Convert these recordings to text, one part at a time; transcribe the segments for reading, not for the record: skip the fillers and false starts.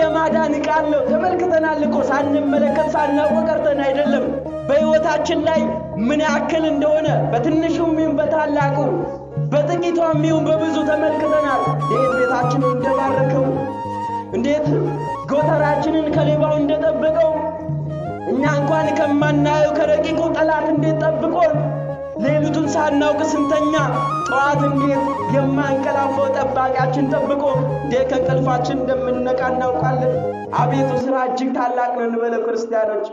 የማዳን ቃል ነው። ተመልክተናል እኮ፣ ሳንመለከት ሳናውቅ ቀርተን አይደለም። በሕይወታችን ላይ ምን ያክል እንደሆነ በትንሹም ይሁን በታላቁ፣ በጥቂቷም ይሁን በብዙ ተመልክተናል። እንዴት ቤታችንን እንደባረከው፣ እንዴት ጎተራችንን ከሌባው እንደጠበቀው፣ እኛ እንኳን ከማናየው ከረቂቁ ጠላት እንዴት ጠብቆን፣ ሌሊቱን ሳናውቅ ስንተኛ ጠዋት እንዴት የማንቀላፋው ጠባቂያችን ጠብቆ እንዴት ከእንቅልፋችን እንደምንነቃ እናውቃለን። አቤቱ ስራ እጅግ ታላቅ ነው እንበለው ክርስቲያኖች።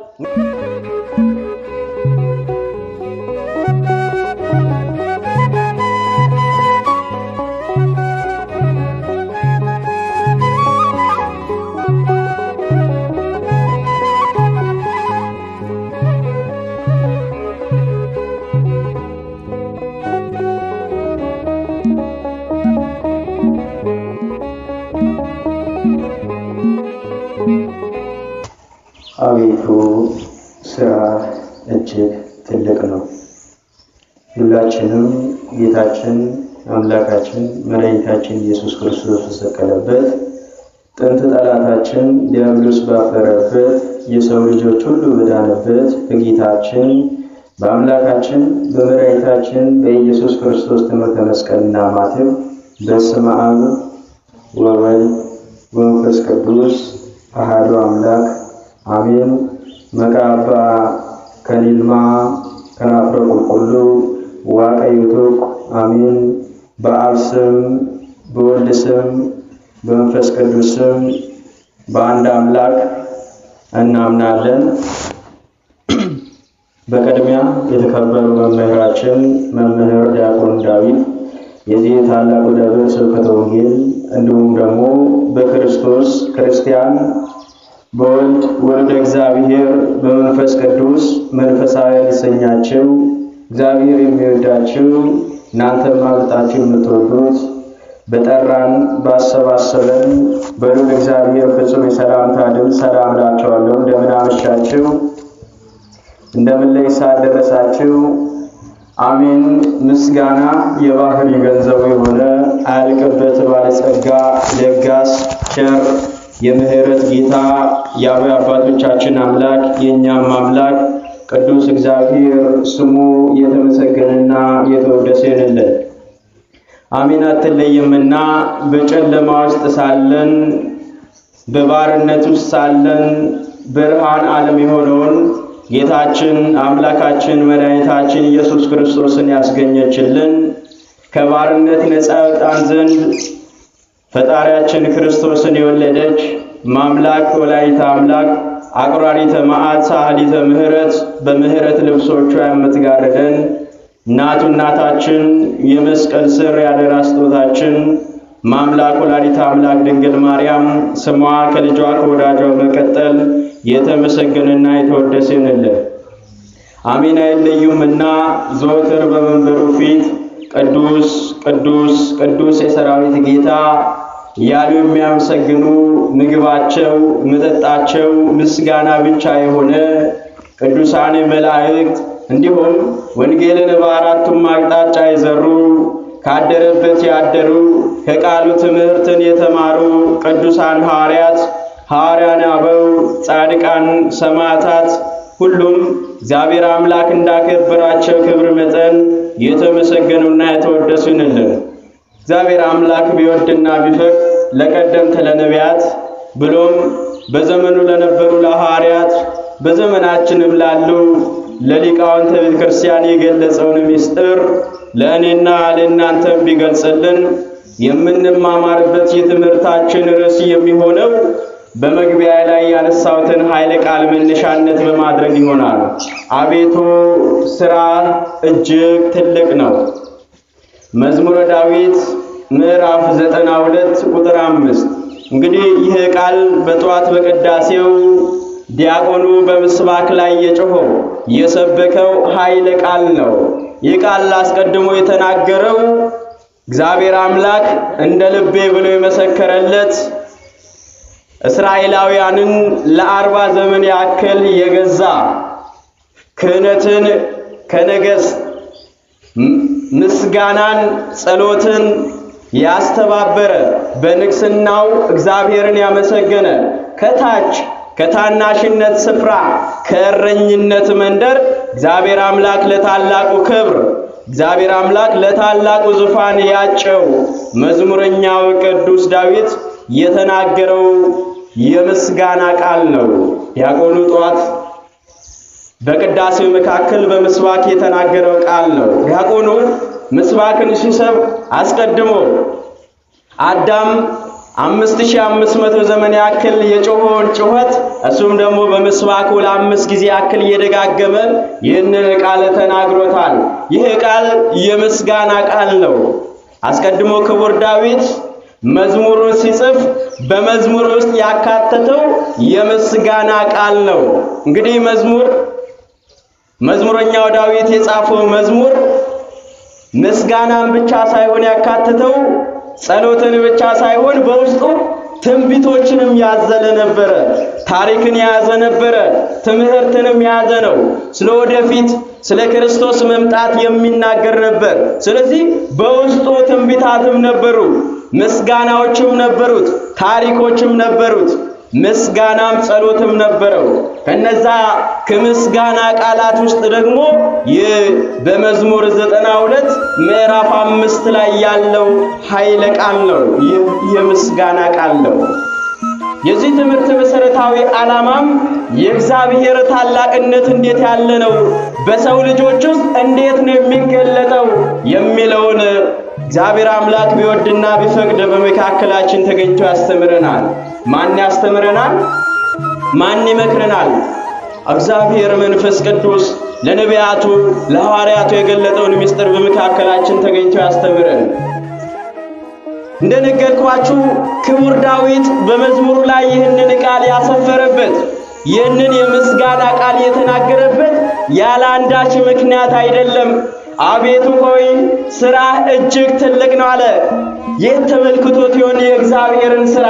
አቤቱ ስራ እጅግ ትልቅ ነው። ሁላችንም ጌታችን አምላካችን መድኃኒታችን ኢየሱስ ክርስቶስ በተሰቀለበት፣ ጥንት ጠላታችን ዲያብሎስ ባፈረበት፣ የሰው ልጆች ሁሉ በዳነበት በጌታችን በአምላካችን በመድኃኒታችን በኢየሱስ ክርስቶስ ትምህርተ መስቀልና ማተብ በስመ አብ ወወልድ ወመንፈስ ቅዱስ አሐዱ አምላክ አሜን። መቃባ ከኒልማ ከናፍረ ቁልቁሉ ዋቀዩቱቅ አሜን። በአብ ስም፣ በወልድ ስም፣ በመንፈስ ቅዱስ ስም በአንድ አምላክ እናምናለን። በቅድሚያ የተከበሩ መምህራችን መምህር ዲያቆን ዳዊት የዚህ ታላቁ ደብር ስብከተ ወንጌል፣ እንዲሁም ደግሞ በክርስቶስ ክርስቲያን፣ በወልድ ወልደ እግዚአብሔር፣ በመንፈስ ቅዱስ መንፈሳውያን የተሰኛችሁ፣ እግዚአብሔር የሚወዳችሁ፣ እናንተም አብልጣችሁ የምትወዱት፣ በጠራን ባሰባሰበን በልዑል እግዚአብሔር ፍጹም የሰላምታ ድምፅ ሰላም እላችኋለሁ። እንደምን አመሻችሁ? እንደምን ላይ ሰዓት ደረሳችሁ? አሜን። ምስጋና የባህሪ ገንዘቡ የሆነ አያልቅበት ባለጸጋ ለጋስ ቸር የምህረት ጌታ የአበው አባቶቻችን አምላክ የእኛም አምላክ ቅዱስ እግዚአብሔር ስሙ የተመሰገነና የተወደሰ ይሁንልን። አሜን። አትለይምና በጨለማ ውስጥ ሳለን፣ በባርነት ውስጥ ሳለን ብርሃን ዓለም የሆነውን ጌታችን አምላካችን መድኃኒታችን ኢየሱስ ክርስቶስን ያስገኘችልን፣ ከባርነት ነፃ ያወጣን ዘንድ ፈጣሪያችን ክርስቶስን የወለደች ማምላክ ወላዲተ አምላክ አቁራሪተ መዓት ሳህሊተ ምሕረት በምሕረት ልብሶቿ የምትጋርደን እናቱ እናታችን የመስቀል ስር ያደራ ስጦታችን ማምላክ ወላዲተ አምላክ ድንግል ማርያም ስሟ ከልጇ ከወዳጇ በመቀጠል የተመሰገነና የተወደሰ ይሁንልን። አሜን። አይለዩምና ዘወትር በመንበሩ ፊት ቅዱስ ቅዱስ ቅዱስ የሰራዊት ጌታ እያሉ የሚያመሰግኑ፣ ምግባቸው መጠጣቸው ምስጋና ብቻ የሆነ ቅዱሳን መላእክት፣ እንዲሁም ወንጌልን በአራቱም አቅጣጫ የዘሩ፣ ካደረበት ያደሩ፣ ከቃሉ ትምህርትን የተማሩ ቅዱሳን ሐዋርያት፣ ሐዋርያን አበው፣ ጻድቃን፣ ሰማዕታት ሁሉም እግዚአብሔር አምላክ እንዳከበራቸው ክብር መጠን የተመሰገኑና የተወደሱ ይሁንልን። እግዚአብሔር አምላክ ቢወድና ቢፈቅድ ለቀደምት ለነቢያት፣ ብሎም በዘመኑ ለነበሩ ለሐዋርያት፣ በዘመናችንም ላሉ ለሊቃውንተ ቤተ ክርስቲያን የገለጸውን ምስጢር ለእኔና ለእናንተም ቢገልጽልን የምንማማርበት የትምህርታችን ርዕስ የሚሆነው በመግቢያ ላይ ያነሳሁትን ኃይለ ቃል መነሻነት በማድረግ ይሆናል። አቤቱ ስራ እጅግ ትልቅ ነው። መዝሙረ ዳዊት ምዕራፍ 92 ቁጥር 5። እንግዲህ ይህ ቃል በጠዋት በቅዳሴው ዲያቆኑ በምስባክ ላይ የጮኸው የሰበከው ኃይለ ቃል ነው። ይህ ቃል አስቀድሞ የተናገረው እግዚአብሔር አምላክ እንደ ልቤ ብሎ የመሰከረለት፣ እስራኤላውያንን ለ40 ዘመን ያክል የገዛ፣ ክህነትን ከነገሥት፣ ምስጋናን ጸሎትን ያስተባበረ፣ በንግስናው እግዚአብሔርን ያመሰገነ፣ ከታች ከታናሽነት ስፍራ ከእረኝነት መንደር እግዚአብሔር አምላክ ለታላቁ ክብር፣ እግዚአብሔር አምላክ ለታላቁ ዙፋን ያጨው መዝሙረኛው ቅዱስ ዳዊት የተናገረው የምስጋና ቃል ነው። ዲያቆኑ ጠዋት በቅዳሴው መካከል በምስባክ የተናገረው ቃል ነው። ዲያቆኑ ምስባክን ሲሰብክ አስቀድሞ አዳም 5500 ዘመን ያክል የጮኸውን ጩኸት እሱም ደግሞ በምስባኩ ለ5 ጊዜ ያክል እየደጋገመ ይህንን ቃል ተናግሮታል። ይህ ቃል የምስጋና ቃል ነው። አስቀድሞ ክቡር ዳዊት መዝሙሩን ሲጽፍ በመዝሙር ውስጥ ያካተተው የምስጋና ቃል ነው። እንግዲህ መዝሙረኛው ዳዊት የጻፈው መዝሙር ምስጋናን ብቻ ሳይሆን ያካተተው፣ ጸሎትን ብቻ ሳይሆን በውስጡ ትንቢቶችንም ያዘለ ነበረ። ታሪክን የያዘ ነበረ። ትምህርትንም የያዘ ነው። ስለ ወደፊት ስለ ክርስቶስ መምጣት የሚናገር ነበር። ስለዚህ በውስጡ ትንቢታትም ነበሩ፣ ምስጋናዎችም ነበሩት፣ ታሪኮችም ነበሩት፣ ምስጋናም ጸሎትም ነበረው። ከነዛ ከምስጋና ቃላት ውስጥ ደግሞ ይህ በመዝሙር 92 ምዕራፍ 5 ላይ ያለው ኃይለ ቃል ነው። ይህ የምስጋና ቃል ነው። የዚህ ትምህርት መሰረታዊ ዓላማም የእግዚአብሔር ታላቅነት እንዴት ያለ ነው፣ በሰው ልጆች ውስጥ እንዴት ነው የሚገለጠው የሚለውን እግዚአብሔር አምላክ ቢወድና ቢፈቅድ በመካከላችን ተገኝቶ ያስተምረናል። ማን ያስተምረናል? ማን ይመክረናል? እግዚአብሔር መንፈስ ቅዱስ ለነቢያቱ ለሐዋርያቱ የገለጠውን ምስጢር በመካከላችን ተገኝቶ ያስተምረን። እንደነገርኳችሁ ክቡር ዳዊት በመዝሙሩ ላይ ይህንን ቃል ያሰፈረበት፣ ይህንን የምስጋና ቃል የተናገረበት ያለ አንዳች ምክንያት አይደለም። አቤቱ ሆይ ስራህ እጅግ ትልቅ ነው አለ። የት ተመልክቶት ይሆን የእግዚአብሔርን ስራ?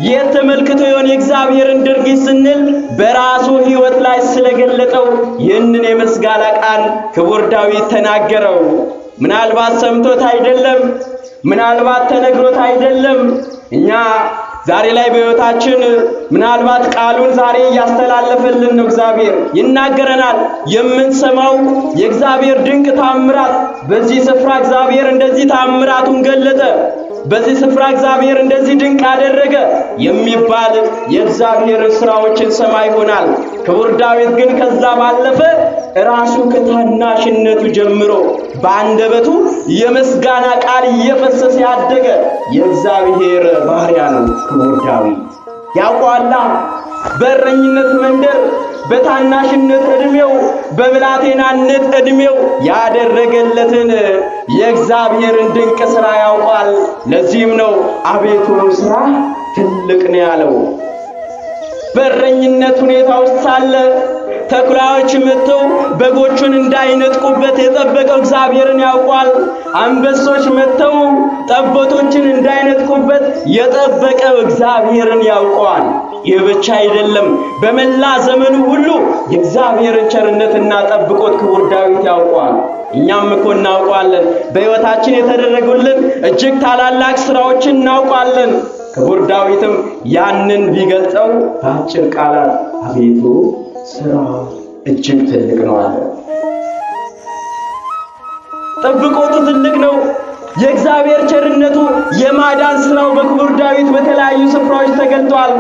የት ተመልክቶ ይሆን የእግዚአብሔርን ድርጊት ስንል በራሱ ሕይወት ላይ ስለገለጠው ይህንን የምስጋና ቃል ክቡር ዳዊት ተናገረው። ምናልባት ሰምቶት አይደለም፣ ምናልባት ተነግሮት አይደለም። እኛ ዛሬ ላይ በሕይወታችን ምናልባት ቃሉን ዛሬ እያስተላለፈልን ነው። እግዚአብሔር ይናገረናል። የምንሰማው የእግዚአብሔር ድንቅ ታምራት፣ በዚህ ስፍራ እግዚአብሔር እንደዚህ ታምራቱን ገለጠ፣ በዚህ ስፍራ እግዚአብሔር እንደዚህ ድንቅ አደረገ የሚባል የእግዚአብሔር ስራዎችን ሰማ ይሆናል። ክቡር ዳዊት ግን ከዛ ባለፈ ራሱ ከታናሽነቱ ጀምሮ በአንደበቱ የምስጋና ቃል እየፈሰሰ ያደገ የእግዚአብሔር ባሪያ ነው። ክቡር ዳዊት ያውቀዋላ። በእረኝነት መንደር በታናሽነት ዕድሜው በብላቴናነት ዕድሜው ያደረገለትን የእግዚአብሔርን ድንቅ ሥራ ያውቋል። ለዚህም ነው አቤቱ ስራ ትልቅ ነው ያለው። በእረኝነት ሁኔታ ውስጥ ሳለ ተኩላዎች መጥተው በጎቹን እንዳይነጥቁበት የጠበቀው እግዚአብሔርን ያውቋል። አንበሶች መጥተው ጠቦቶችን እንዳይነጥቁበት የጠበቀው እግዚአብሔርን ያውቀዋል። ይህ ብቻ አይደለም፣ በመላ ዘመኑ ሁሉ የእግዚአብሔርን ቸርነትና ጠብቆት ክቡር ዳዊት ያውቀዋል። እኛም እኮ እናውቀዋለን። በሕይወታችን የተደረጉልን እጅግ ታላላቅ ስራዎችን እናውቃለን። ክቡር ዳዊትም ያንን ቢገልጸው በአጭር ቃላት አቤቱ ስራ እጅግ ትልቅ ነው አለ። ጥብቆቱ ትልቅ ነው። የእግዚአብሔር ቸርነቱ የማዳን ስራው በክቡር ዳዊት በተለያዩ ስፍራዎች ተገልጧል።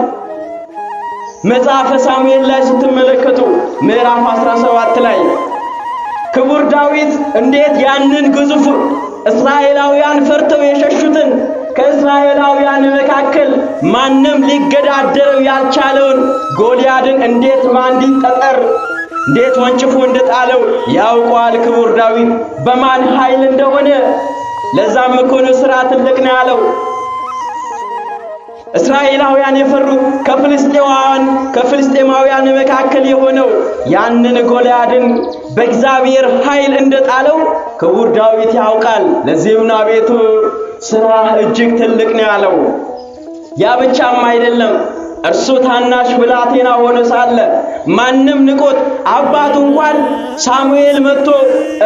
መጽሐፈ ሳሙኤል ላይ ስትመለከቱ ምዕራፍ 17 ላይ ክቡር ዳዊት እንዴት ያንን ግዙፍ እስራኤላውያን ፈርተው የሸሹትን፣ ከእስራኤላውያን መካከል ማንም ሊገዳደረው ያልቻለውን ጎልያድን እንዴት በአንዲት ጠጠር እንዴት ወንጭፎ እንደጣለው ያውቀዋል ክቡር ዳዊት በማን ኃይል እንደሆነ። ለዛም እኮ ነው ስራ ትልቅ ነው ያለው። እስራኤላውያን የፈሩ ከፍልስጤማውያን መካከል የሆነው ያንን ጎልያድን በእግዚአብሔር ኃይል እንደጣለው ክቡር ዳዊት ያውቃል። ለዚህም ነው አቤቱ ስራ እጅግ ትልቅ ነው ያለው። ያ ብቻም አይደለም። እርሱ ታናሽ ብላቴና ሆኖ ሳለ ማንም ንቆት አባቱ እንኳን ሳሙኤል መጥቶ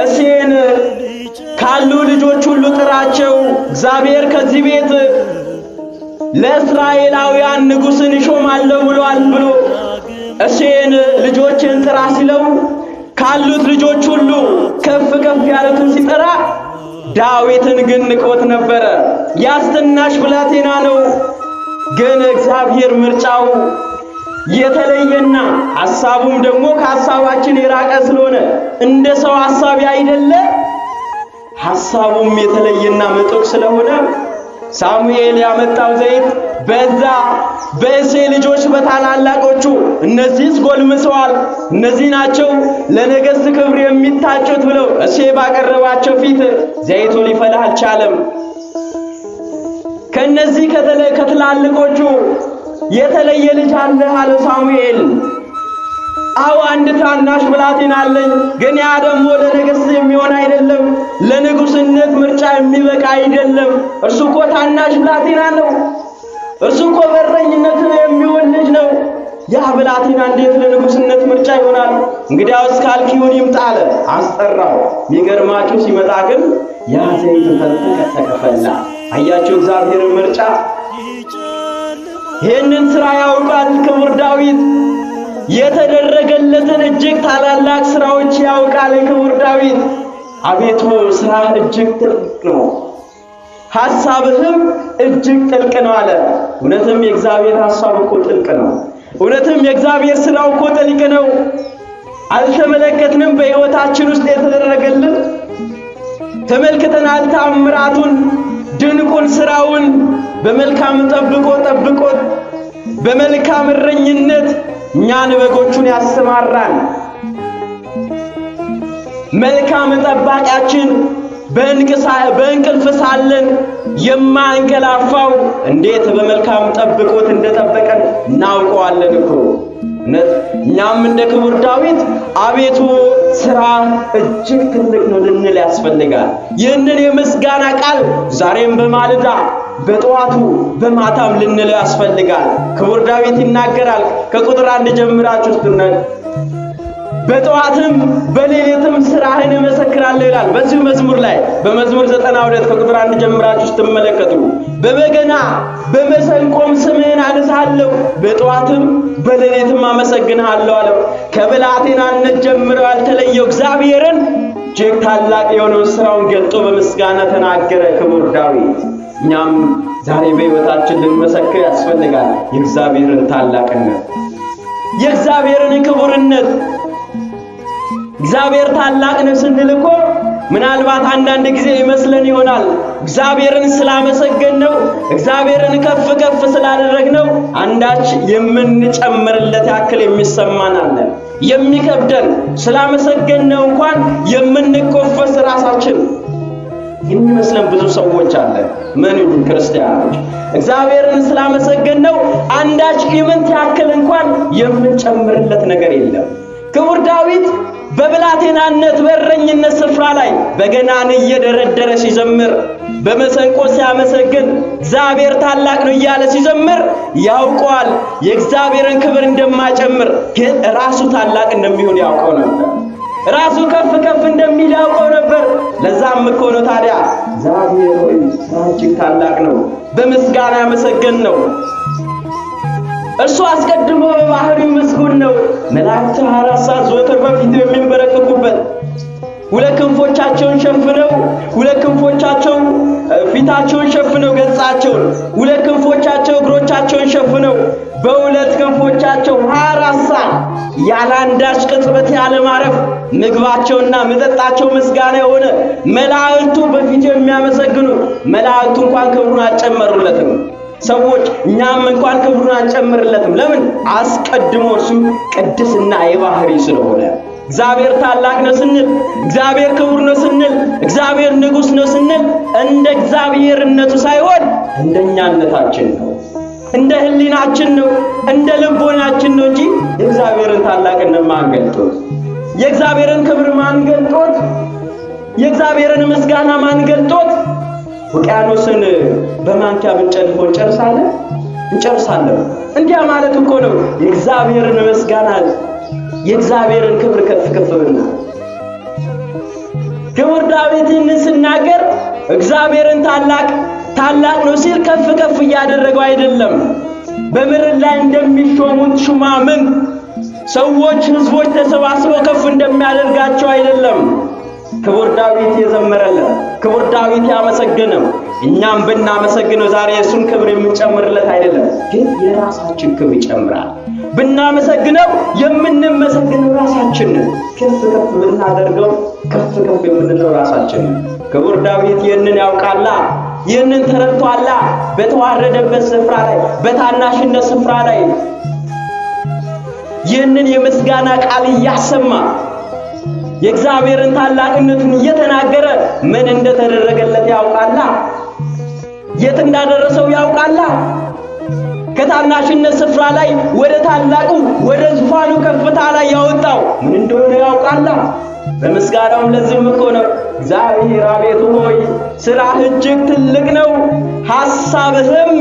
እሴን ካሉ ልጆች ሁሉ ጥራቸው፣ እግዚአብሔር ከዚህ ቤት ለእስራኤላውያን ንጉሥን እሾማለሁ ብሏል ብሎ እሴይን ልጆችን ጥራ ሲለው ካሉት ልጆች ሁሉ ከፍ ከፍ ያሉትን ሲጠራ ዳዊትን ግን ንቆት ነበረ። ያስናሽ ብላቴና ነው። ግን እግዚአብሔር ምርጫው የተለየና ሐሳቡም ደግሞ ከሐሳባችን የራቀ ስለሆነ እንደ ሰው ሐሳብ አይደለ፣ ሐሳቡም የተለየና ምጡቅ ስለሆነ ሳሙኤል ያመጣው ዘይት በዛ በእሴይ ልጆች በታላላቆቹ እነዚህስ ጎልምሰዋል፣ እነዚህ ናቸው ለነገሥት ክብር የሚታጩት ብለው እሴይ ባቀረባቸው ፊት ዘይቱ ሊፈላ አልቻለም። ከነዚህ ከትላልቆቹ የተለየ ልጅ አለ አለው ሳሙኤል። አዎ አንድ ታናሽ ብላቴና አለኝ፣ ግን ያ ደግሞ ለነገሥት የሚሆን አይደለም፣ ለንጉሥነት ምርጫ የሚበቃ አይደለም። እርሱ እኮ ታናሽ ብላቴና ነው። እርሱ እኮ በረኝነት የሚሆን ልጅ ነው። ያ ብላቴና እንዴት ለንጉሥነት ምርጫ ይሆናል? እንግዲያውስ ካልኪውን ይምጣ አለ። አስጠራው። የሚገርማችሁ ሲመጣ ግን ያ ዘይት ተንተከተከ፣ ፈላ። አያችሁ እግዚአብሔርን ምርጫ። ይህንን ስራ ያውቃል ክቡር ዳዊት። የተደረገለትን እጅግ ታላላቅ ስራዎች ያውቃል ክቡር ዳዊት። አቤቱ ስራህ እጅግ ጥልቅ ነው፣ ሐሳብህም እጅግ ጥልቅ ነው አለ። እውነትም የእግዚአብሔር ሐሳብ እኮ ጥልቅ ነው። እውነትም የእግዚአብሔር ስራው እኮ ጥልቅ ነው። አልተመለከትንም? በሕይወታችን ውስጥ የተደረገልን ተመልክተናል። ተአምራቱን፣ ድንቁን ስራውን በመልካም ጠብቆ ጠብቆት በመልካም እረኝነት እኛን በጎቹን ያሰማራን መልካም ጠባቂያችን በእንቅልፍ ሳለን የማንቀላፋው እንዴት በመልካም ጠብቆት እንደጠበቀን እናውቀዋለን እኮ። እኛም እንደ ክቡር ዳዊት አቤቱ ስራ እጅግ ትልቅ ነው ልንል ያስፈልጋል። ይህንን የምስጋና ቃል ዛሬም በማለዳ በጠዋቱ በማታም ልንለው ያስፈልጋል። ክቡር ዳዊት ይናገራል። ከቁጥር 1 ጀምራችሁ ስትነ በጠዋትም በሌሊትም ስራህን እመሰክራለሁ ይላል። በዚሁ መዝሙር ላይ በመዝሙር 92 ከቁጥር 1 ጀምራችሁ ስትመለከቱ በበገና በመሰንቆም ስምህን አነሳለሁ፣ በጠዋትም በሌሊትም አመሰግንሃለሁ አለው። ከብላቴናነት ጀምሮ ያልተለየው እግዚአብሔርን እጅግ ታላቅ የሆነውን ስራውን ገልጦ በምስጋና ተናገረ ክቡር ዳዊት። እኛም ዛሬ በሕይወታችን ልንመሰክር ያስፈልጋል የእግዚአብሔርን ታላቅነት፣ የእግዚአብሔርን ክቡርነት። እግዚአብሔር ታላቅ ነው ስንል እኮ ምናልባት አንዳንድ ጊዜ ይመስለን ይሆናል እግዚአብሔርን ስላመሰገንነው፣ እግዚአብሔርን ከፍ ከፍ ስላደረግነው አንዳች የምንጨምርለት ያክል የሚሰማን አለ። የሚከብደን ስላመሰገንነው እንኳን የምንኮፈስ ራሳችን የሚመስለን ብዙ ሰዎች አለ። ምን ክርስቲያኖች እግዚአብሔርን ስላመሰገንነው አንዳች ኢምንት ያክል እንኳን የምንጨምርለት ነገር የለም። ክቡር ዳዊት በብላቴናነት በእረኝነት ስፍራ ላይ በገናን እየደረደረ ሲዘምር፣ በመሰንቆ ሲያመሰግን እግዚአብሔር ታላቅ ነው እያለ ሲዘምር ያውቀዋል የእግዚአብሔርን ክብር እንደማይጨምር፣ ግን ራሱ ታላቅ እንደሚሆን ያውቀው ነበር። ራሱ ከፍ ከፍ እንደሚል ያውቀው ነበር። ለዛም እኮ ነው ታዲያ እግዚአብሔር ሆይ ስራህ እጅግ ታላቅ ነው በምስጋና ያመሰገን ነው። እርሱ አስቀድሞ በባህሪው ምስጉን ነው። መላእክት 24 ሰዓት ዘወትር በፊቱ የሚንበረከኩበት፣ ሁለት ክንፎቻቸውን ሸፍነው፣ ሁለት ክንፎቻቸው ፊታቸውን ሸፍነው ገጻቸውን፣ ሁለት ክንፎቻቸው እግሮቻቸውን ሸፍነው፣ በሁለት ክንፎቻቸው 24 ሰዓት ያለ አንዳች ቅጽበት ያለ ማረፍ ምግባቸውና መጠጣቸው ምስጋና የሆነ መላእክቱ በፊቱ የሚያመሰግኑ፣ መላእክቱ እንኳን ክብሩን አልጨመሩለትም። ሰዎች እኛም እንኳን ክብሩን አንጨምርለትም። ለምን? አስቀድሞ እርሱ ቅድስና የባህሪ ስለሆነ። እግዚአብሔር ታላቅ ነው ስንል፣ እግዚአብሔር ክቡር ነው ስንል፣ እግዚአብሔር ንጉሥ ነው ስንል እንደ እግዚአብሔርነቱ ሳይሆን እንደኛነታችን ነው፣ እንደ ሕሊናችን ነው፣ እንደ ልቦናችን ነው እንጂ የእግዚአብሔርን ታላቅነት ማን ገልጦት፣ የእግዚአብሔርን ክብር ማን ገልጦት፣ የእግዚአብሔርን ምስጋና ማን ገልጦት? ውቅያኖስን በማንኪያ ብንጨልፈው እንጨርሳለን እንጨርሳለን። እንዲያ ማለት እኮ ነው የእግዚአብሔርን ምስጋና የእግዚአብሔርን ክብር ከፍ ከፍ ብና። ክቡር ዳዊት ይህንን ሲናገር እግዚአብሔርን ታላቅ ታላቅ ነው ሲል ከፍ ከፍ እያደረገው አይደለም። በምድር ላይ እንደሚሾሙት ሹማምንት ሰዎች፣ ህዝቦች ተሰባስበው ከፍ እንደሚያደርጋቸው አይደለም። ክቡር ዳዊት የዘመረለት፣ ክቡር ዳዊት ያመሰገነው፣ እኛም ብናመሰግነው ዛሬ የእሱን ክብር የምንጨምርለት አይደለም፣ ግን የራሳችን ክብር ይጨምራል። ብናመሰግነው የምንመሰግነው ራሳችን ነን። ከፍ ከፍ ብናደርገው ከፍ ከፍ የምንለው ራሳችን ነን። ክቡር ዳዊት ይህንን ያውቃላ፣ ይህንን ተረድቷላ። በተዋረደበት ስፍራ ላይ፣ በታናሽነት ስፍራ ላይ ይህንን የምስጋና ቃል እያሰማ የእግዚአብሔርን ታላቅነቱን እየተናገረ ምን እንደተደረገለት ያውቃላ፣ የት እንዳደረሰው ያውቃላ። ከታናሽነት ስፍራ ላይ ወደ ታላቁ ወደ ዙፋኑ ከፍታ ላይ ያወጣው ምን እንደሆነ ያውቃላ። በምስጋናውም ለዚህም እኮ ነው እግዚአብሔር አቤቱ ሆይ ስራህ እጅግ ትልቅ ነው፣ ሐሳብህም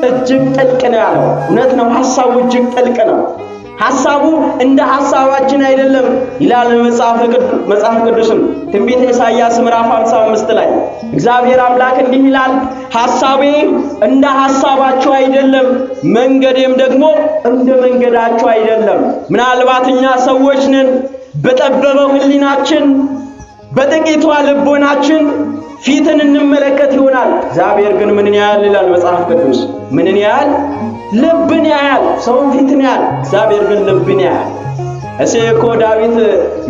እጅግ ጥልቅ ነው ያለው። እውነት ነው፣ ሐሳቡ እጅግ ጥልቅ ነው። ሐሳቡ እንደ ሐሳባችን አይደለም ይላል መጽሐፍ ቅዱስም ትንቢተ ኢሳይያስ ምዕራፍ 55 ላይ እግዚአብሔር አምላክ እንዲህ ይላል፣ ሐሳቤ እንደ ሐሳባችሁ አይደለም፣ መንገዴም ደግሞ እንደ መንገዳችሁ አይደለም። ምናልባት እኛ ሰዎች ነን፣ በጠበበው ሕሊናችን በጥቂቷ ልቦናችን ፊትን እንመለከት ይሆናል። እግዚአብሔር ግን ምንን ያያል ይላል መጽሐፍ ቅዱስ? ምንን ያያል? ልብን ያያል። ሰውን ፊትን ያያል፣ እግዚአብሔር ግን ልብን ያያል። እሴ እኮ ዳዊት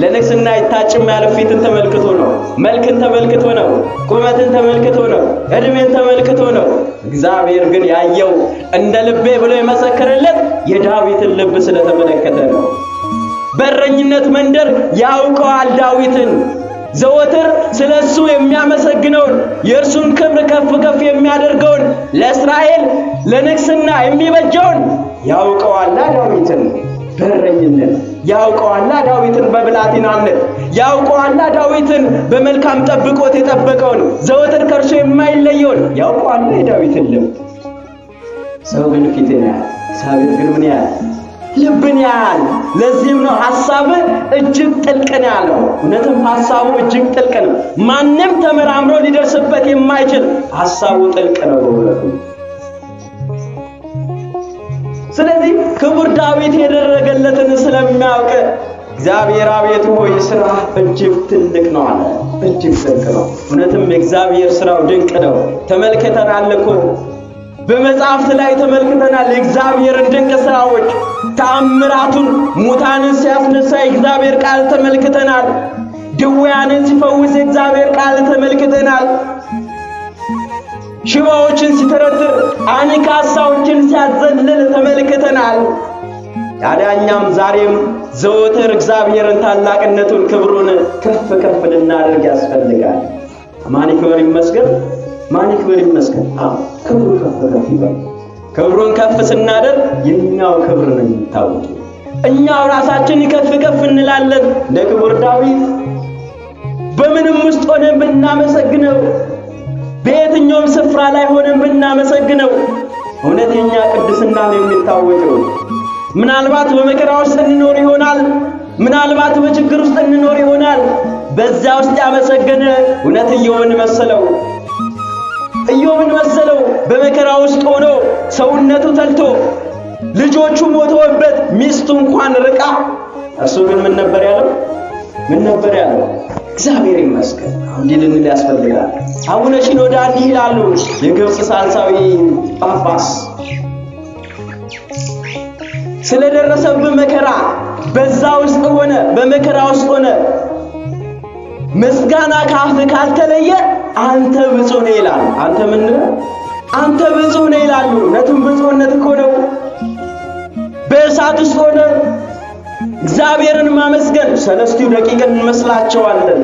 ለንግስና አይታጭም ያለው ፊትን ተመልክቶ ነው፣ መልክን ተመልክቶ ነው፣ ቁመትን ተመልክቶ ነው፣ እድሜን ተመልክቶ ነው። እግዚአብሔር ግን ያየው እንደ ልቤ ብሎ የመሰከረለት የዳዊትን ልብ ስለተመለከተ ነው። በእረኝነት መንደር ያውቀዋል ዳዊትን። ዘወትር ስለ እሱ የሚያመሰግነውን የእርሱን ክብር ከፍ ከፍ የሚያደርገውን ለእስራኤል ለንግስና የሚበጀውን ያውቀዋላ ዳዊትን በእረኝነት፣ ያውቀዋላ ዳዊትን በብላቴናነት፣ ያውቀዋላ ዳዊትን በመልካም ጠብቆት የጠበቀውን ዘወትር ከእርሱ የማይለየውን ያውቀዋላ የዳዊትን ልብ። ሰው ግን ፊትን ያያል፣ እግዚአብሔር ግን ምን ያያል? ልብን ያያል። ለዚህም ነው ሐሳብህ እጅግ ጥልቅ ነው ያለው። እውነትም ሐሳቡ እጅግ ጥልቅ ነው። ማንም ተመራምሮ ሊደርስበት የማይችል ሐሳቡ ጥልቅ ነው በእውነቱ። ስለዚህ ክቡር ዳዊት የደረገለትን ስለሚያውቅ እግዚአብሔር አቤቱ ሆይ ስራህ እጅግ ትልቅ ነው አለ። እጅግ ጥልቅ ነው። እውነትም የእግዚአብሔር ስራው ድንቅ ነው። ተመልክተናል እኮ በመጽሐፍት ላይ ተመልክተናል የእግዚአብሔርን ድንቅ ስራዎች፣ ተአምራቱን፣ ሙታንን ሲያስነሳ የእግዚአብሔር ቃል ተመልክተናል። ድውያንን ሲፈውስ የእግዚአብሔር ቃል ተመልክተናል። ሽባዎችን ሲተረትር፣ አንካሳዎችን ሲያዘልል ተመልክተናል። ታዲያ እኛም ዛሬም ዘወትር እግዚአብሔርን ታላቅነቱን ክብሩን ከፍ ከፍ ልናደርግ ያስፈልጋል። ማን ይክበር ይመስገን? ማን ይክበር ይመስገን? አዎ ክብሩ ከፍ ከፍ ይበል። ክብሩን ከፍ ስናደርግ የኛው ክብር ነው የሚታወቀው። እኛው ራሳችን ከፍ ከፍ እንላለን። እንደ ክቡር ዳዊት በምንም ውስጥ ሆነን ብናመሰግነው፣ በየትኛውም ስፍራ ላይ ሆነን ብናመሰግነው እውነት የኛ ቅድስና ነው የሚታወቀው። ምናልባት በመከራ ውስጥ እንኖር ይሆናል። ምናልባት በችግር ውስጥ እንኖር ይሆናል። በዚያ ውስጥ ያመሰገነ እውነት ኢዮብን መሰለው። ኢዮብን መሰለው። በመከራ ውስጥ ሆኖ ሰውነቱ ተልቶ ልጆቹ ሞተውበት ሚስቱ እንኳን ርቃ፣ እርሱ ግን ምን ነበር ያለው? ምን ነበር ያለው? እግዚአብሔር ይመስገን። እንዲህ ልንል ያስፈልጋል። አቡነ ሺኖዳ እንዲህ ይላሉ፣ የግብፅ ሳልሳዊ ጳጳስ ስለደረሰብህ መከራ በዛ ውስጥ ሆነ በመከራ ውስጥ ሆነ ምስጋና ካፍህ ካልተለየ አንተ ብፁዕ ነህ ይላል። አንተ ምን አንተ ብፁዕ ነህ ይላሉ። እውነትም ብፁዕነት እኮ ነው። በእሳት ውስጥ ሆነ እግዚአብሔርን ማመስገን ሰለስቱ ደቂቅን እንመስላቸዋለን።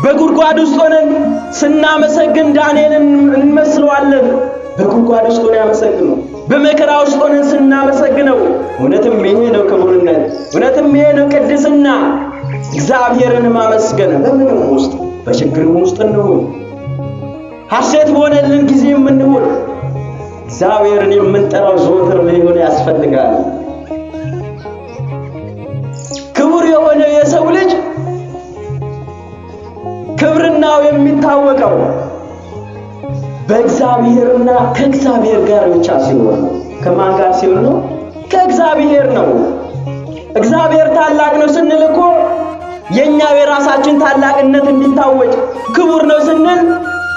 በጉድጓድ ውስጥ ሆነን ስናመሰግን ዳንኤልን እንመስለዋለን። በጉድጓድ ውስጥ ሆነን ያመሰግነው፣ በመከራ ውስጥ ሆነን ስናመሰግነው እውነትም ይሄ ነው ክቡርነት፣ እውነትም ይሄ ነው ቅድስና። እግዚአብሔርን ማመስገን በምንም ውስጥ በችግርም ውስጥ እንሁን፣ ሐሴት በሆነልን ጊዜ የምንሆን እግዚአብሔርን የምንጠራው ዘወትር ሊሆን ያስፈልጋል። ክቡር የሆነ የሰው ልጅ ክብርና ቅድስናው የሚታወቀው በእግዚአብሔርና ከእግዚአብሔር ጋር ብቻ ሲሆን ነው። ከማን ጋር ሲሆን ነው? ከእግዚአብሔር ነው። እግዚአብሔር ታላቅ ነው ስንል እኮ የኛ የራሳችን ታላቅነት እንዲታወቅ፣ ክቡር ነው ስንል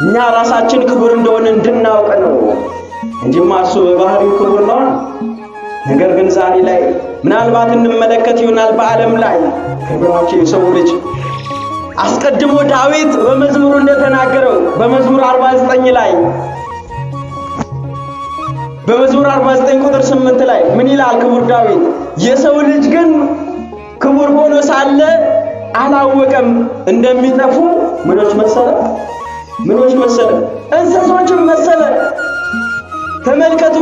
እኛ ራሳችን ክቡር እንደሆነ እንድናውቅ ነው እንጂማ እሱ በባህሪው ክቡር ነው። ነገር ግን ዛሬ ላይ ምናልባት እንመለከት ይሆናል በዓለም ላይ ክብራቸው የሰው ልጅ አስቀድሞ ዳዊት በመዝሙሩ እንደተናገረው በመዝሙር 49 ላይ፣ በመዝሙር 49 ቁጥር 8 ላይ ምን ይላል ክቡር ዳዊት? የሰው ልጅ ግን ክቡር ሆኖ ሳለ አላወቀም፣ እንደሚጠፉ ምኖች መሰለ፣ ምኖች መሰለ፣ እንስሶችም መሰለ። ተመልከቱ፣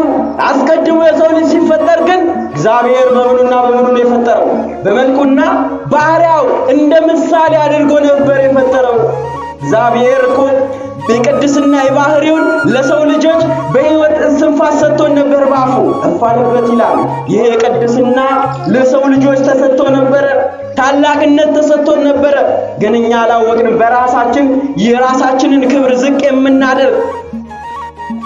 አስቀድሞ የሰው ልጅ ሲፈጠር ግን እግዚአብሔር በምኑና በምኑ ነው የፈጠረው? በመልኩና በአርአያው እንደ ምሳሌ አድርጎ ነበር የፈጠረው። እግዚአብሔር እኮ የቅድስና የባህሪውን ለሰው ልጆች በሕይወት እስትንፋስ ሰጥቶን ነበር። ባፉ እፍ አለበት ይላል። ይሄ የቅድስና ለሰው ልጆች ተሰጥቶ ነበረ። ታላቅነት ተሰጥቶን ነበረ። ግን እኛ አላወቅንም። በራሳችን የራሳችንን ክብር ዝቅ የምናደርግ፣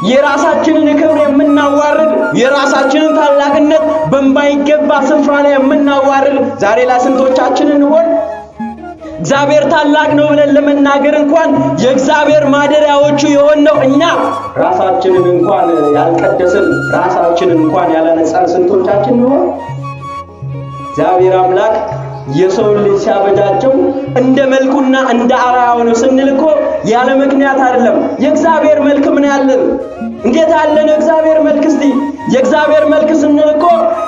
የራሳችንን ክብር የምናዋርድ፣ የራሳችንን ታላቅነት በማይገባ ስፍራ ላይ የምናዋርድ ዛሬ ላይ ስንቶቻችን እንሆን? እግዚአብሔር ታላቅ ነው ብለን ለመናገር እንኳን የእግዚአብሔር ማደሪያዎቹ የሆነው እኛ ራሳችንን እንኳን ያልቀደስን፣ ራሳችንን እንኳን ያላነጻን ስንቶቻችን እንሆን? እግዚአብሔር አምላክ የሰውን ልጅ ሲያበጃቸው እንደ መልኩና እንደ አርአያው ነው ስንል እኮ ያለ ምክንያት አይደለም። የእግዚአብሔር መልክ ምን ያለን? እንዴት ያለ ነው የእግዚአብሔር መልክ? እስቲ የእግዚአብሔር መልክ ስንል እኮ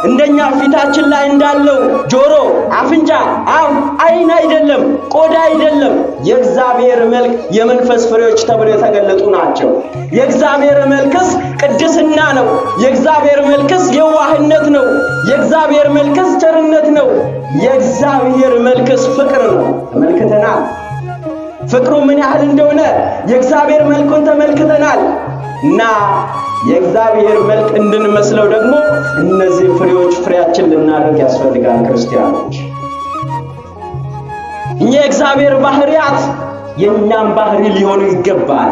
እንደኛ ፊታችን ላይ እንዳለው ጆሮ፣ አፍንጫ፣ አፍ፣ አይን አይደለም፣ ቆዳ አይደለም። የእግዚአብሔር መልክ የመንፈስ ፍሬዎች ተብሎ የተገለጡ ናቸው። የእግዚአብሔር መልክስ ቅድስና ነው። የእግዚአብሔር መልክስ የዋህነት ነው። የእግዚአብሔር መልክስ ቸርነት ነው። የእግዚአብሔር መልክስ ፍቅር ነው። ተመልክተናል። ፍቅሩ ምን ያህል እንደሆነ የእግዚአብሔር መልኩን ተመልክተናል። እና የእግዚአብሔር መልክ እንድንመስለው ደግሞ እነዚህ ፍሬዎች ፍሬያችን ልናደርግ ያስፈልጋል። ክርስቲያኖች፣ እኛ የእግዚአብሔር ባህሪያት የእኛም ባህሪ ሊሆኑ ይገባል።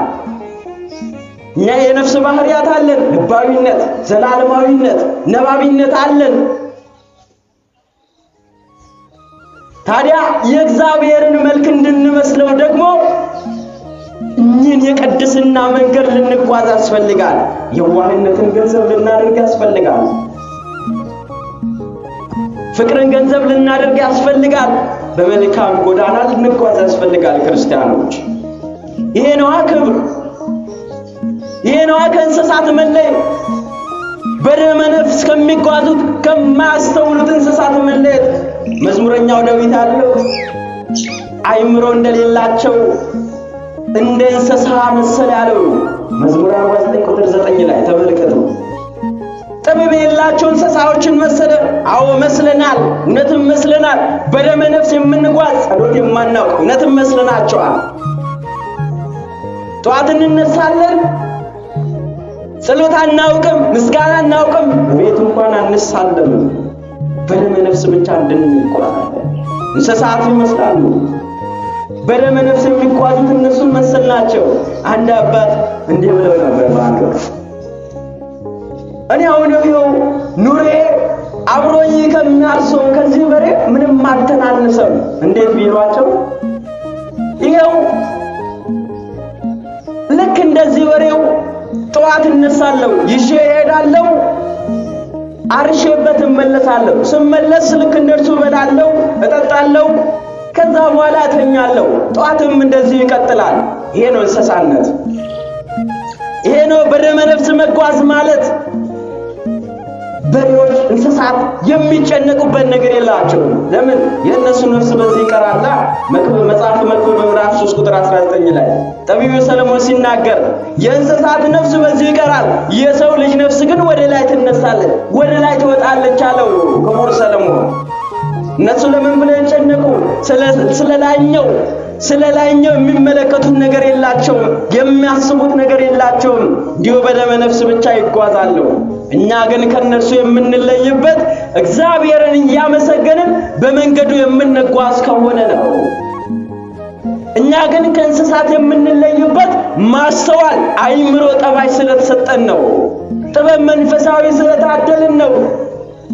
እኛ የነፍስ ባህሪያት አለን። ልባዊነት፣ ዘላለማዊነት፣ ነባቢነት አለን። ታዲያ የእግዚአብሔርን መልክ እንድንመስለው ደግሞ እኚህን የቅድስና መንገድ ልንጓዝ ያስፈልጋል። የዋህነትን ገንዘብ ልናደርግ ያስፈልጋል። ፍቅርን ገንዘብ ልናደርግ ያስፈልጋል። በመልካም ጎዳና ልንጓዝ ያስፈልጋል። ክርስቲያኖች፣ ይሄ ነዋ ክብር፣ ይሄ ነዋ ከእንስሳት መለየት፣ በደመ ነፍስ ከሚጓዙት ከማያስተውሉት እንስሳት መለየት። መዝሙረኛው ዳዊት ያለው አይምሮ እንደሌላቸው እንደ እንስሳ መሰል ያለው መዝሙር 49 ቁጥር 9 ላይ ተመልከቱ። ጥበብ የሌላቸው እንስሳዎችን መሰለ። አዎ መስለናል፣ እውነትም መስለናል። በደመ ነፍስ የምንጓዝ፣ ጸሎት የማናውቅ እውነትም መስለናቸዋል። ጠዋት እንነሳለን፣ ጸሎት አናውቅም፣ ምስጋና አናውቅም፣ ቤት እንኳን አንሳለምም። በደመ ነፍስ ብቻ እንድንጓዛለን። እንስሳት ይመስላሉ። በደመ ነፍስ የሚጓዙት እነሱን መሰል ናቸው። አንድ አባት እንዲህ ብለው ነበር በአንድ ወቅት፣ እኔ አሁን ይኸው ኑሬ አብሮኝ ከሚያርሰው ከዚህ በሬ ምንም አልተናነሰም። እንዴት ቢሏቸው፣ ይኸው ልክ እንደዚህ በሬው ጠዋት እነሳለሁ፣ ይዤ እሄዳለሁ፣ አርሼበት እመለሳለሁ። ስመለስ ልክ እንደርሱ እበላለሁ፣ እጠጣለሁ፣ ከዛ በኋላ እተኛለሁ። ጠዋትም እንደዚሁ ይቀጥላል። ይሄ ነው እንስሳነት። ይሄ ነው በደመ ነፍስ መጓዝ ማለት። በሬዎች፣ እንስሳት የሚጨነቁበት ነገር የላቸውም። ለምን? የእነሱ ነፍስ በዚህ ይቀራላ። መክብብ፣ መጽሐፈ መክብብ ምዕራፍ 3 ቁጥር 19 ላይ ጠቢቡ ሰለሞን ሲናገር የእንስሳት ነፍስ በዚህ ይቀራል፣ የሰው ልጅ ነፍስ ግን ወደ ላይ ትነሳለች፣ ወደ ላይ ትወጣለች አለው ክቡር ሰለሞን። እነሱ ለምን ብለው ይጨነቁ? ስለ ላይኛው የሚመለከቱት ነገር የላቸውም፣ የሚያስቡት ነገር የላቸውም። እንዲሁ በደመ ነፍስ ብቻ ይጓዛሉ። እኛ ግን ከነርሱ የምንለይበት እግዚአብሔርን እያመሰገንን በመንገዱ የምንጓዝ ከሆነ ነው። እኛ ግን ከእንስሳት የምንለይበት ማስተዋል አይምሮ ጠባይ ስለተሰጠን ነው። ጥበብ መንፈሳዊ ስለታደልን ነው።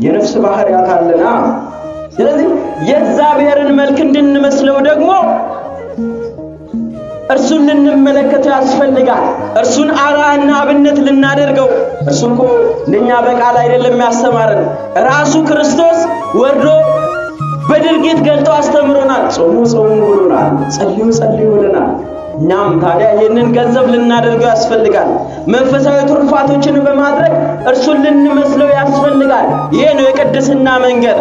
የነፍስ ባህሪያት አለና። ስለዚህ የእግዚአብሔርን መልክ እንድንመስለው ደግሞ እርሱን ልንመለከተው ያስፈልጋል። እርሱን አርአያና አብነት ልናደርገው። እርሱ እኮ እንደኛ በቃል አይደለም ያስተማረን። ራሱ ክርስቶስ ወርዶ በድርጊት ገልጦ አስተምሮናል። ጾሙ ጾሙ ብሎናል። ጸልዩ ጸልዩ ብሎናል። እኛም ታዲያ ይህንን ገንዘብ ልናደርገው ያስፈልጋል። መንፈሳዊ ትሩፋቶችን በማድረግ እርሱን ልንመስለው ያስፈልጋል። ይሄ ነው የቅድስና መንገድ።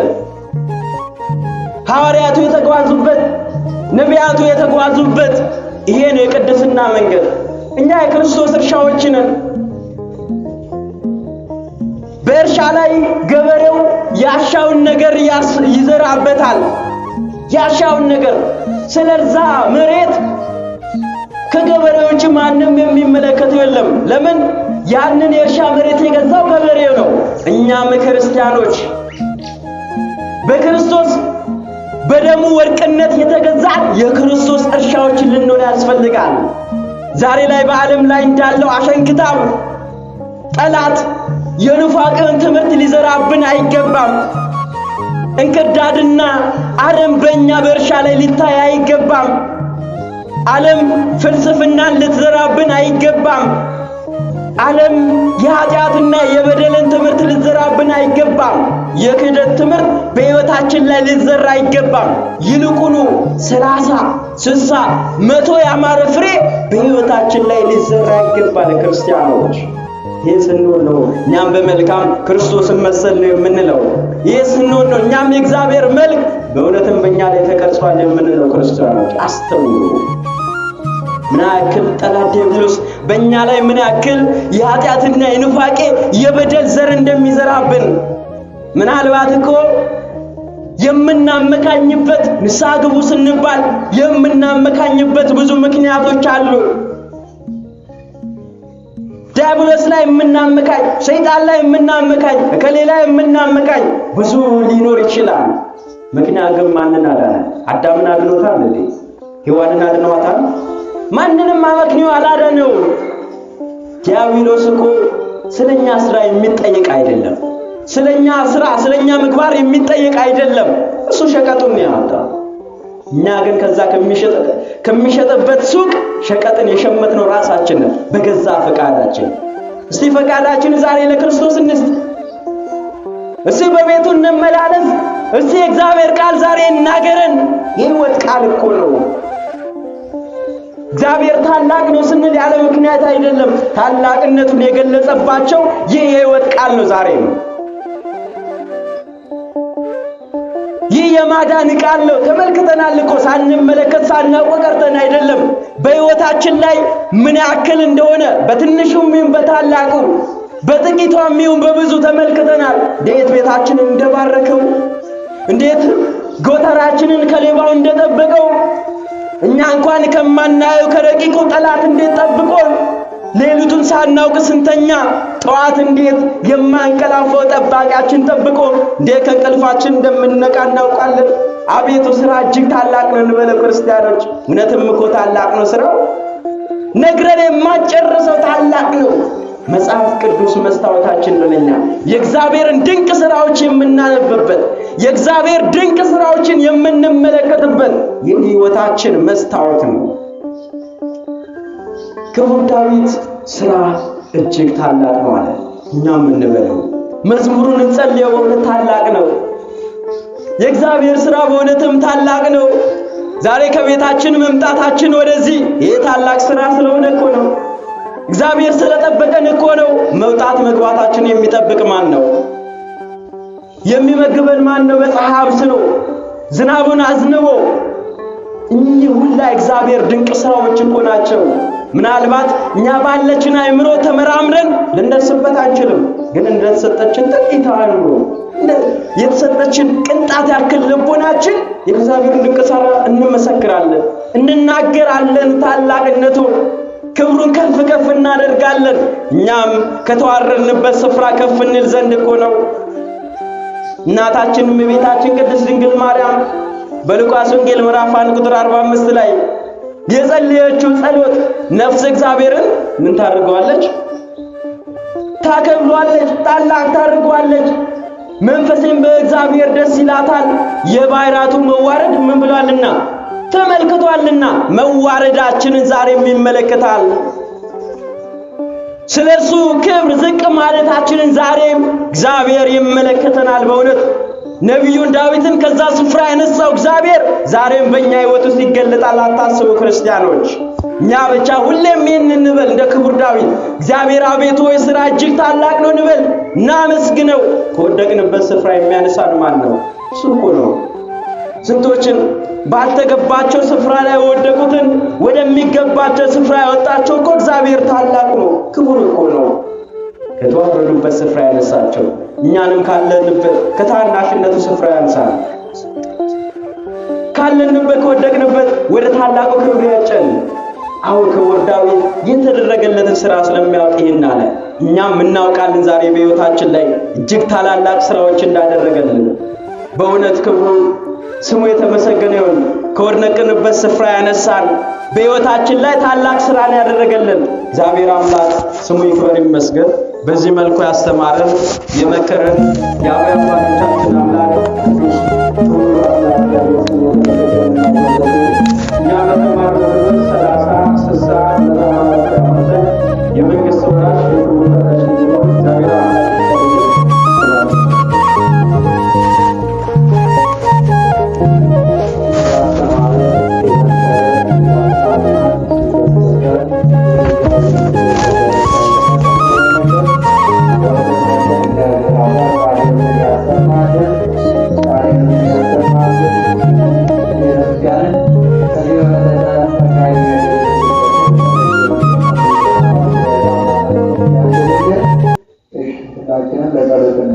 ሐዋርያቱ የተጓዙበት፣ ነቢያቱ የተጓዙበት ይሄ ነው የቅድስና መንገድ። እኛ የክርስቶስ እርሻዎች ነን። በእርሻ ላይ ገበሬው ያሻውን ነገር ይዘራበታል። ያሻውን ነገር ስለዛ መሬት ከገበሬዎች ማንም የሚመለከተው የለም። ለምን? ያንን የእርሻ መሬት የገዛው ገበሬው ነው። እኛም ክርስቲያኖች በክርስቶስ በደሙ ወርቅነት የተገዛን የክርስቶስ እርሻዎች ልንሆን ያስፈልጋል። ዛሬ ላይ በዓለም ላይ እንዳለው አሸንክታም ጠላት የኑፋቄውን ትምህርት ሊዘራብን አይገባም። እንክርዳድና አረም በእኛ በእርሻ ላይ ሊታይ አይገባም። ዓለም ፍልስፍናን ልትዘራብን አይገባም። ዓለም የኃጢአትና የበደልን ትምህርት ልትዘራብን አይገባም። የክህደት ትምህርት በሕይወታችን ላይ ሊዘራ አይገባም። ይልቁኑ 30፣ 60፣ 100 ያማረ ፍሬ በሕይወታችን ላይ ሊዘራ ይገባል። ክርስቲያኖች ይህ ስንሆን ነው እኛም በመልካም ክርስቶስን መሰል ነው የምንለው። ይህ ስንሆን ነው እኛም የእግዚአብሔር መልክ በእውነትም በእኛ ላይ ተቀርጿል የምንለው። ክርስቲያኖች አስተውሉ። ምን ያክል ጠላት ዲያብሎስ በእኛ ላይ ምን ያክል የኃጢአትና የኑፋቄ የበደል ዘር እንደሚዘራብን ምናልባት እኮ የምናመካኝበት ንስሐ ግቡ ስንባል የምናመካኝበት ብዙ ምክንያቶች አሉ። ዲያብሎስ ላይ የምናመካኝ፣ ሰይጣን ላይ የምናመካኝ፣ እከሌ ላይ የምናመካኝ ብዙ ሊኖር ይችላል። ምክንያት ግን ማንን አዳነ? አዳምን አድኖታል እንዴ? ሔዋንን አድኗታል? ማንንም አመክንዮ አላዳነውም። ዲያብሎስ እኮ ስለኛ ስራ የሚጠየቅ አይደለም። ስለኛ ስራ ስለኛ ምግባር የሚጠየቅ አይደለም። እሱ ሸቀጡን ነው ያመጣው። እኛ ግን ከዛ ከሚሸጥበት ሱቅ ሸቀጥን የሸመትነው ራሳችን ነን በገዛ ፈቃዳችን። እስቲ ፈቃዳችን ዛሬ ለክርስቶስ እንስጥ። እስቲ በቤቱ እንመላለስ። እስቲ የእግዚአብሔር ቃል ዛሬ ይናገረን። የሕይወት ቃል እኮ ነው። እግዚአብሔር ታላቅ ነው ስንል ያለ ምክንያት አይደለም። ታላቅነቱን የገለጸባቸው ይህ የሕይወት ቃል ነው። ዛሬ ነው ይህ የማዳን ቃል ነው። ተመልክተናል እኮ ሳንመለከት ሳናውቅ ቀርተን አይደለም። በሕይወታችን ላይ ምን ያክል እንደሆነ በትንሹም ይሁን በታላቁ በጥቂቷም ይሁን በብዙ ተመልክተናል። እንዴት ቤታችንን እንደባረከው፣ እንዴት ጎተራችንን ከሌባው እንደጠበቀው፣ እኛ እንኳን ከማናየው ከረቂቁ ጠላት እንዴት ጠብቆን ሌሊቱን ሳናውቅ ስንተኛ ጠዋት እንዴት የማንቀላፋው ጠባቂያችን ጠብቆ እንዴት ከእንቅልፋችን እንደምንነቃ እናውቃለን። አቤቱ ስራ እጅግ ታላቅ ነው እንበለው ክርስቲያኖች። እውነትም እኮ ታላቅ ነው ስራው፣ ነግረን የማንጨርሰው ታላቅ ነው። መጽሐፍ ቅዱስ መስታወታችን ነው ለኛ የእግዚአብሔርን ድንቅ ስራዎች የምናነብበት፣ የእግዚአብሔር ድንቅ ስራዎችን የምንመለከትበት የሕይወታችን መስታወት ነው። ክቡር ዳዊት ስራ እጅግ ታላቅ ነው አለ። እኛም እንበለው መዝሙሩን እንጸልየው። በእውነት ታላቅ ነው የእግዚአብሔር ስራ፣ በእውነትም ታላቅ ነው። ዛሬ ከቤታችን መምጣታችን ወደዚህ ይህ ታላቅ ስራ ስለሆነ እኮ ነው። እግዚአብሔር ስለጠበቀን እኮ ነው። መውጣት መግባታችን የሚጠብቅ ማን ነው? የሚመግበን ማን ነው? በፀሐይ አብስሎ ዝናቡን አዝንቦ። እኚህ ሁላ እግዚአብሔር ድንቅ ስራዎች እኮ ናቸው። ምናልባት እኛ ባለችን አእምሮ ተመራምረን ልንደርስበት አንችልም። ግን እንደተሰጠችን ጥቂት አእምሮ የተሰጠችን ቅንጣት ያክል ልቦናችን የእግዚአብሔርን ድንቅ ስራ እንመሰክራለን፣ እንናገራለን። ታላቅነቱ ክብሩን ከፍ ከፍ እናደርጋለን። እኛም ከተዋረድንበት ስፍራ ከፍ እንል ዘንድ እኮ ነው። እናታችን እመቤታችን ቅድስት ድንግል ማርያም በሉቃስ ወንጌል ምዕራፍ 1 ቁጥር 45 ላይ የጸለየችው ጸሎት ነፍስ እግዚአብሔርን ምን ታደርገዋለች? ታከብሯለች፣ ታላቅ ታደርገዋለች። መንፈሴም በእግዚአብሔር ደስ ይላታል። የባሕራቱ መዋረድ ምን ብሏልና ተመልክቷልና። መዋረዳችንን ዛሬም ይመለከታል። ስለ እርሱ ክብር ዝቅ ማለታችንን ዛሬም እግዚአብሔር ይመለከተናል። በእውነት ነቢዩን ዳዊትን ከዛ ስፍራ ያነሳው እግዚአብሔር ዛሬም በእኛ ሕይወት ውስጥ ይገለጣል። አታስቡ ክርስቲያኖች፣ እኛ ብቻ ሁሌም ይህን እንበል እንደ ክቡር ዳዊት፣ እግዚአብሔር አቤቱ ሆይ ሥራ እጅግ ታላቅ ነው እንበል፣ እናመስግነው። ከወደቅንበት ስፍራ የሚያነሳን ማን ነው? እሱ እኮ ነው። ስንቶችን ባልተገባቸው ስፍራ ላይ የወደቁትን ወደሚገባቸው ስፍራ ያወጣቸው እኮ እግዚአብሔር ታላቅ ነው፣ ክቡር እኮ ነው። ከተዋረዱበት ስፍራ ያነሳቸው እኛንም ካለንበት ከታናሽነቱ ስፍራ ያንሳል። ካለንበት ከወደቅንበት ወደ ታላቁ ክብር ያጨን። አሁን ክቡር ዳዊት የተደረገለትን ስራ ስለሚያውቅ ይህን አለ። እኛም እናውቃለን ዛሬ በሕይወታችን ላይ እጅግ ታላላቅ ስራዎች እንዳደረገልን። በእውነት ክብሩ ስሙ የተመሰገነ ይሁን። ከወደቅንበት ስፍራ ያነሳን፣ በሕይወታችን ላይ ታላቅ ስራን ያደረገልን እግዚአብሔር አምላክ ስሙ ይክበር ይመስገን። በዚህ መልኩ ያስተማረን የመከረን የአብ አባቶቻችን አምላክ ቅዱስ ክቡር አምላክ እግዚአብሔር ስሙ የተመሰገነ ይሁን። እኛ በተማርነው ትምህርት 30፣ 60፣ 100 ያመጣን የመንግስት ወራሽ የክቡር ተካሽ እንድንሆን እግዚአብሔር አምላክ ይፍቀድልን። ሁላችንም በጸሎት